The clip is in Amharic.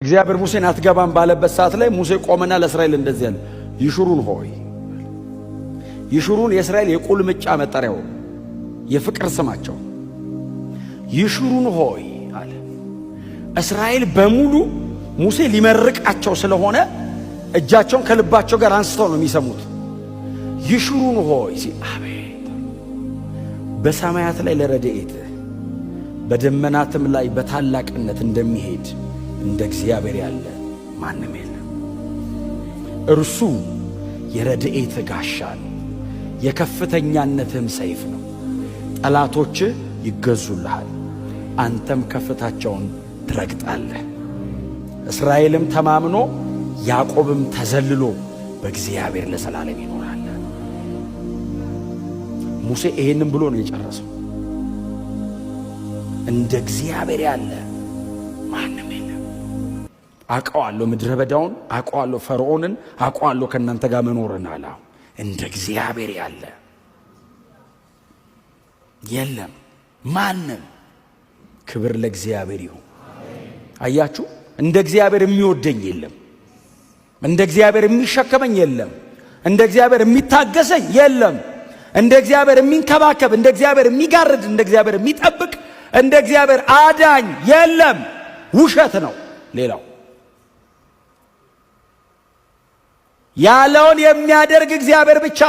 እግዚአብሔር ሙሴን አትገባም ባለበት ሰዓት ላይ ሙሴ ቆመና ለእስራኤል እንደዚህ ያለ፣ ይሹሩን ሆይ፣ ይሹሩን የእስራኤል የቁልምጫ መጠሪያው፣ የፍቅር ስማቸው፣ ይሹሩን ሆይ አለ። እስራኤል በሙሉ ሙሴ ሊመርቃቸው ስለሆነ እጃቸውን ከልባቸው ጋር አንስተው ነው የሚሰሙት። ይሹሩን ሆይ ሲል፣ አቤት፣ በሰማያት ላይ ለረድኤትህ በደመናትም ላይ በታላቅነት እንደሚሄድ እንደ እግዚአብሔር ያለ ማንም የለም። እርሱ የረድኤትህ ጋሻ ነው፣ የከፍተኛነትህም ሰይፍ ነው። ጠላቶችህ ይገዙልሃል፣ አንተም ከፍታቸውን ትረግጣለህ። እስራኤልም ተማምኖ ያዕቆብም ተዘልሎ በእግዚአብሔር ለዘላለም ይኖራል። ሙሴ ይሄንን ብሎ ነው የጨረሰው። እንደ እግዚአብሔር ያለ ማንም የለም። አውቀዋለሁ ምድረ በዳውን፣ አውቀዋለሁ ፈርዖንን፣ አውቀዋለሁ ከእናንተ ጋር መኖርን አለ። እንደ እግዚአብሔር ያለ የለም ማንም። ክብር ለእግዚአብሔር ይሁን። አያችሁ፣ እንደ እግዚአብሔር የሚወደኝ የለም። እንደ እግዚአብሔር የሚሸከመኝ የለም። እንደ እግዚአብሔር የሚታገሰኝ የለም። እንደ እግዚአብሔር የሚንከባከብ፣ እንደ እግዚአብሔር የሚጋርድ፣ እንደ እግዚአብሔር የሚጠብቅ፣ እንደ እግዚአብሔር አዳኝ የለም። ውሸት ነው። ሌላው ያለውን የሚያደርግ እግዚአብሔር ብቻ።